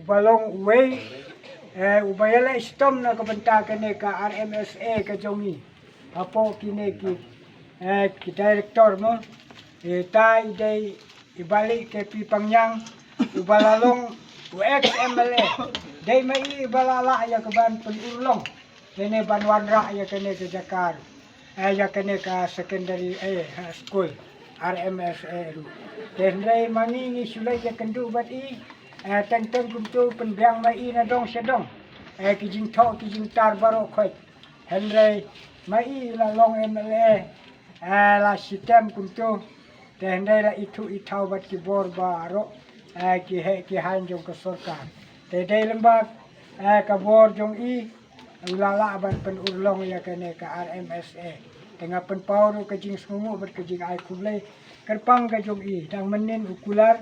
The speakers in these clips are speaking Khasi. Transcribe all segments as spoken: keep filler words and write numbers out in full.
Ba long uwei, eh, uba ïaleh shitom na ka bynta kane ka R M S A ka jong ngi. Hapoh kine ki, eh, ki director mo, eh, ta i dei i Bah Lih K P Pangñiang, uba la long u ex M L A. Dei ma i uba la lah ïa ka ban pynurlong. Kane ban wanrah ïa kane ka jaka ruh. Eh, ïa kane ka secondary, eh, high school, R M S A ruh. Te hynrei ma ngi ngi shu leit ïakynduh bad i, eh, teng teng kumto pynbiang ma i na dong sha dong. Eh, ki jingthoh ki jingtar baroh khoit. Hynrei ma i la long M L A, eh, la shitom kumto. Te hynrei la ithuh ithaw bad ki bor baroh, eh, ki heh ki haiñ jong ka sorkar. Te dei lem bad, eh, ka bor jong i, u la lah ban pynurlong ïa kane ka R M S A. Te nga pynpaw ruh ka jingsngewnguh bad ka jingai khublei kyrpang ka jong i, dang mynnin u kular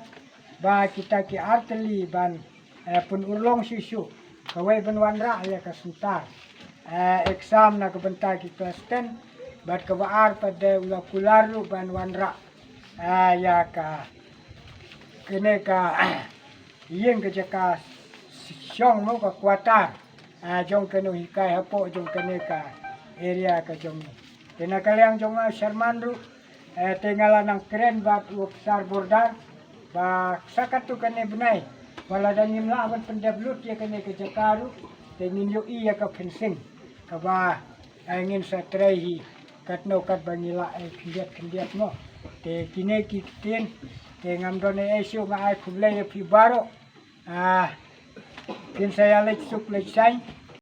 ba kita ki artylli ban, eh, pynurlong shuh shuh. Kawei ban wanrah ïa ka center, eh, exam na ka bynta ki klas ten, bad kaba ar pat de u la kular ruh ban wanrah, eh, ïa ka, kane ka, ïing ka jaka shong mo, ka quarter, eh, jong ka nonghikai hapoh jong kane ka area ka jong ngi. Te na ka liang jong nga u Sharman ruh, eh, te nga la nang kren bad u ophisar border ba sa katto katne bnai, ba lada ngim lah ban pyndep lut ïa kane ka jaka ruh, te ngin ïohi ïa ka fencing kaba, eh, ngin sa trei hi katno katba ngi lah, eh, khyndiat khyndiat mo. Te kine ki ktien, te ngam don ei ei shuh, nga ai khublei ïa phi baroh. Ah, kin sa ïa leit suk leit saiñ.